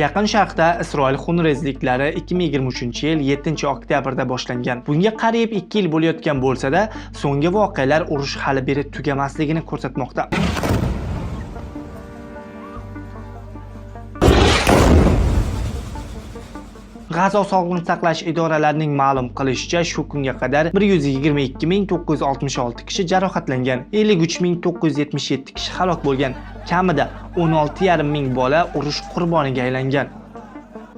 Yaqin Sharqda Isroil xunrezliklari 2023-yil 7-oktyabrda boshlangan. Bunga qariyb 2 yil bo'layotgan bo'lsa-da, so'nggi voqealar urush hali beri tugamasligini ko'rsatmoqda. G'azo sog'liqni saqlash idoralarining ma'lum qilishicha, shu kunga qadar 122 966 kishi jarohatlangan, 53 977 kishi halok bo'lgan, kamida 16,5 ming bola urush qurboniga aylangan.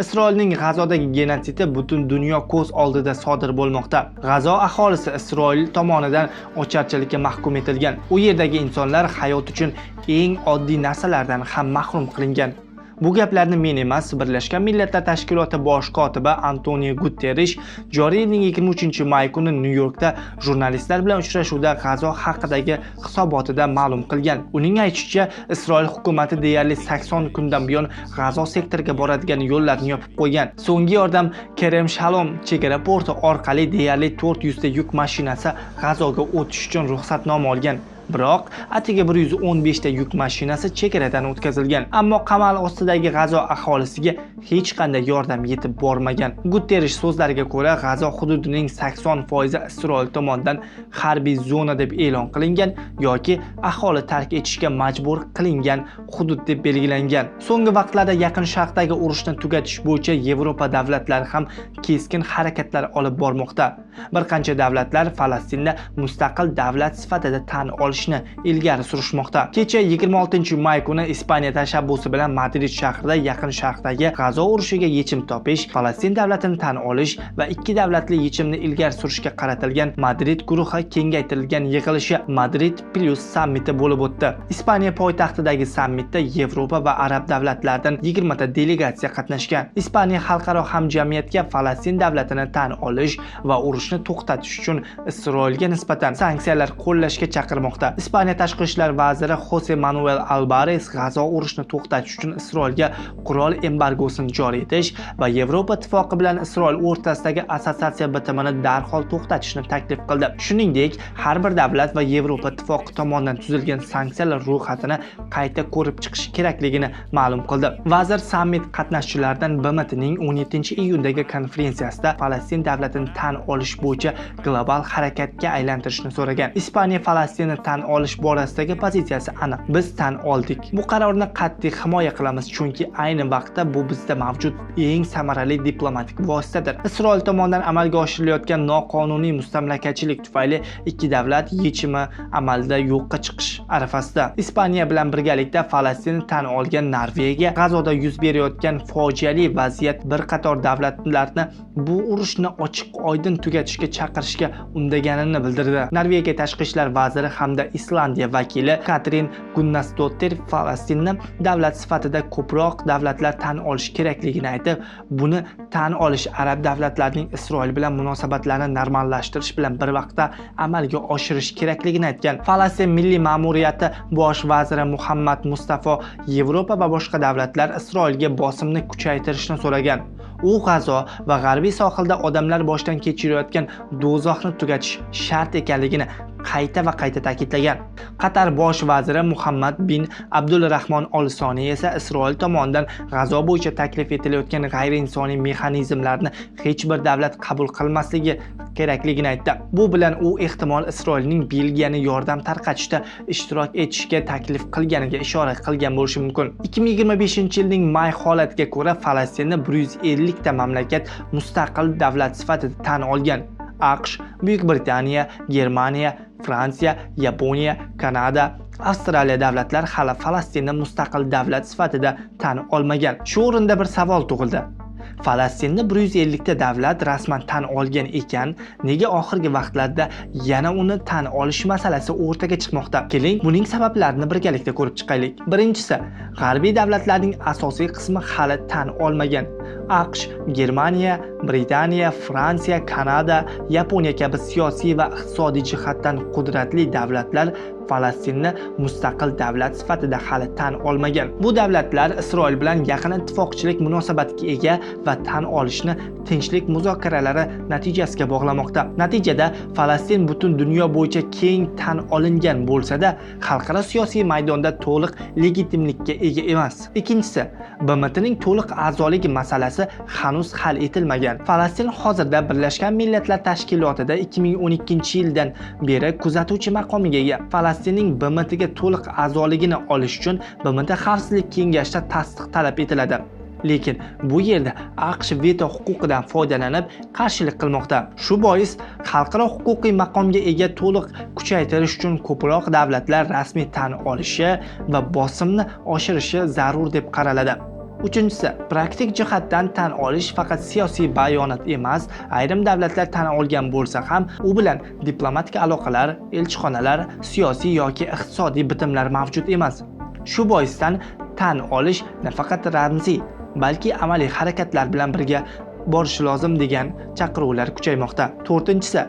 Isroilning G'azodagi genotsidi butun dunyo ko'z oldida sodir bo'lmoqda. G'azo aholisi Isroil tomonidan ocharchilikka mahkum etilgan. U yerdagi insonlar hayot uchun eng oddiy narsalardan ham mahrum qilingan. Bu gaplarni men emas, Birlashgan Millatlar Tashkiloti bosh kotibi Antonio Guterrish joriy yilning 23-may kuni Nyu-Yorkda jurnalistlar bilan uchrashuvda G'azo haqidagi hisobotida ma'lum qilgan. Uning aytishicha, Isroil hukumati deyarli 80 kundan buyon G'azo sektoriga boradigan yo'llarni yopib qo'ygan. So'nggi yordam Kerem Shalom chegara porti orqali deyarli 400 ta yuk mashinasi G'azoga o'tish uchun ruxsatnoma olgan. Biroq atigi 115 ta yuk mashinasi chegaradan o'tkazilgan, ammo qamal ostidagi G'azo aholisiga hech qanday yordam yetib bormagan. Guterrish so'zlariga ko'ra, G'azo hududining 80% Isroil tomonidan harbiy zona deb e'lon qilingan yoki aholi tark etishga majbur qilingan hudud deb belgilangan. So'nggi vaqtlarda Yaqin Sharqdagi urushni tugatish bo'yicha Yevropa davlatlari ham keskin harakatlar olib bormoqda. Bir qancha davlatlar Falastinni mustaqil davlat sifatida tan olishni ilgari surishmoqda. Kecha 26-may kuni Ispaniya tashabbusi bilan Madrid shahrida Yaqin Sharqdagi G'azo urushiga yechim topish, Falastin davlatini tan olish va ikki davlatli yechimni ilgari surishga qaratilgan Madrid guruhi kengaytirilgan yig'ilishi Madrid Plus sammiti bo'lib o'tdi. Ispaniya poytaxtidagi sammitda Yevropa va arab davlatlaridan 20 ta delegatsiya qatnashgan. Ispaniya xalqaro hamjamiyatga Falastin davlatini tan olish va urushni to'xtatish uchun Isroilga nisbatan sanksiyalar qo'llashga chaqirmoqda. Ispaniya tashqi ishlar vaziri Jose Manuel Albares G'azo urushini to'xtatish uchun Isroilga qurol embargosini joriy etish va Yevropa Ittifoqi bilan Isroil o'rtasidagi assotsiatsiya bitimini darhol to'xtatishni taklif qildi. Shuningdek, har bir davlat va Yevropa Ittifoqi tomonidan tuzilgan sanksiyalar ro'yxatini qayta ko'rib chiqish kerakligini ma'lum qildi. Vazir sammit qatnashchilaridan BMTning 17-iyundagi konferensiyasida Falastin davlatini tan olish bo'yicha global harakatga aylantirishni so'ragan. Ispaniya Falastinni tan olish borasidagi pozitsiyasi aniq. Biz tan oldik. Bu qarorni qat'iy himoya qilamiz, chunki ayni vaqtda bu bizda mavjud eng samarali diplomatik vositadir. Isroil tomonidan amalga oshirilayotgan noqonuniy mustamlakachilik tufayli ikki davlat yechimi amalda yo'qqa chiqish arafasida. Ispaniya bilan birgalikda Falastinni tan olgan Norvegiya G'azoda yuz berayotgan fojiali vaziyat bir qator davlatlarni bu urushni ochiq oydin tugatishga chaqirishga undaganini bildirdi. Norvegiya tashqi ishlar vaziri hamda Islandiya vakili Katrin Gunnarsdottir Falastinni davlat sifatida ko'proq davlatlar tan olish kerakligini aytib, buni tan olish arab davlatlarining Isroil bilan munosabatlarni normallashtirish bilan bir vaqtda amalga oshirish kerakligini aytgan. Falastin milliy ma'muriyati bosh vaziri Muhammad Mustafo Yevropa va boshqa davlatlar Isroilga bosimni kuchaytirishni so'ragan. U G'azo va g'arbiy sohilda odamlar boshdan kechirayotgan do'zaxni tugatish shart ekanligini qayta va qayta ta'kidlagan. Qatar bosh vaziri Muhammad bin Abdulrahmon Ol Soniy esa Isroil tomonidan G'azo bo'yicha taklif etilayotgan g'ayriinsoniy mexanizmlarni hech bir davlat qabul qilmasligi kerakligini aytdi. Bu bilan u ehtimol Isroilning Belgiyani yordam tarqatishda ishtirok etishga taklif qilganiga ishora qilgan bo'lishi mumkin. 2025-yilning may holatiga ko'ra Falastinni 150 ta mamlakat mustaqil davlat sifatida tan olgan. AQSh, Buyuk Britaniya, Germaniya, Fransiya, Yaponiya, Kanada, Avstraliya davlatlari hali Falastinni mustaqil davlat sifatida tan olmagan. Shu o'rinda bir savol tug'ildi. Falastinni 150 ta davlat rasman tan olgan ekan, nega oxirgi vaqtlarda yana uni tan olish masalasi o'rtaga chiqmoqda? Keling, buning sabablarini birgalikda ko'rib chiqaylik. Birinchisi, g'arbiy davlatlarning asosiy qismi hali tan olmagan. AQSh, Germaniya, Britaniya, Fransiya, Kanada, Yaponiya kabi siyosiy va iqtisodiy jihatdan qudratli davlatlar Falastinni mustaqil davlat sifatida hali tan olmagan. Bu davlatlar Isroil bilan yaqin ittifoqchilik munosabatiga ega va tan olishni tinchlik muzokaralari natijasiga bog'lamoqda. Natijada Falastin butun dunyo bo'yicha keng tan olingan bo'lsa-da, xalqaro siyosiy maydonda to'liq legitimlikka ega emas. Ikkinchisi, BMTning to'liq a'zoligi masalasi hanuz hal etilmagan. Falastin hozirda Birlashgan Millatlar Tashkilotida 2012-yildan beri kuzatuvchi maqomiga ega. Falastinning BMTga to'liq a'zoligini olish uchun BMT Xavfsizlik Kengashida tasdiq talab etiladi. Lekin bu yerda AQSh veto huquqidan foydalanib qarshilik qilmoqda. Shu bois xalqaro huquqiy maqomga ega to'liq kuchaytirish uchun ko'proq davlatlar rasmiy tan olishi va bosimni oshirishi zarur deb qaraladi. Uchinchisi, praktik jihatdan tan olish faqat siyosiy bayonot emas, ayrim davlatlar tan olgan bo'lsa ham, u bilan diplomatik aloqalar, elchixonalar, siyosiy yoki iqtisodiy bitimlar mavjud emas. Shu boisdan tan olish nafaqat ramziy, balki amaliy harakatlar bilan birga borishi lozim degan chaqiruvlar kuchaymoqda. To'rtinchisi,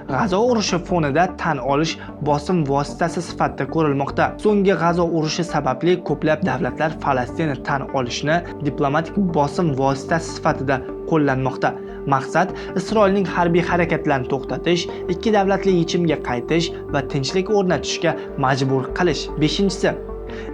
G'azo urushi fonida tan olish bosim vositasi sifatida ko'rilmoqda. So'nggi G'azo urushi sababli ko'plab davlatlar Falastinni tan olishni diplomatik bosim vositasi sifatida qo'llanmoqda. Maqsad Isroilning harbiy harakatlarini to'xtatish, ikki davlatli yechimga qaytish va tinchlik o'rnatishga majbur qilish. Beshinchisi,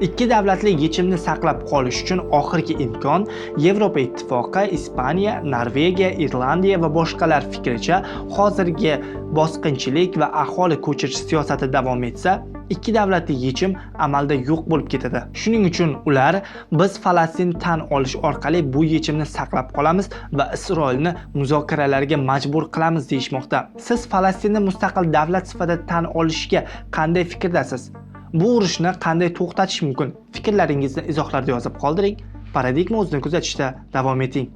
ikki davlatli yechimni saqlab qolish uchun oxirgi imkon. Yevropa Ittifoqi, Ispaniya, Norvegiya, Irlandiya va boshqalar fikricha, hozirgi bosqinchilik va aholi ko'chirish siyosati davom etsa, ikki davlatli yechim amalda yo'q bo'lib ketadi. Shuning uchun ular biz Falastin tan olish orqali bu yechimni saqlab qolamiz va Isroilni muzokaralarga majbur qilamiz deyishmoqda. Siz Falastinni mustaqil davlat sifatida tan olishga qanday fikrdasiz? Bu urushni qanday to'xtatish mumkin? Fikrlaringizni izohlarda yozib qoldiring. Paradigma o'zini kuzatishda davom eting.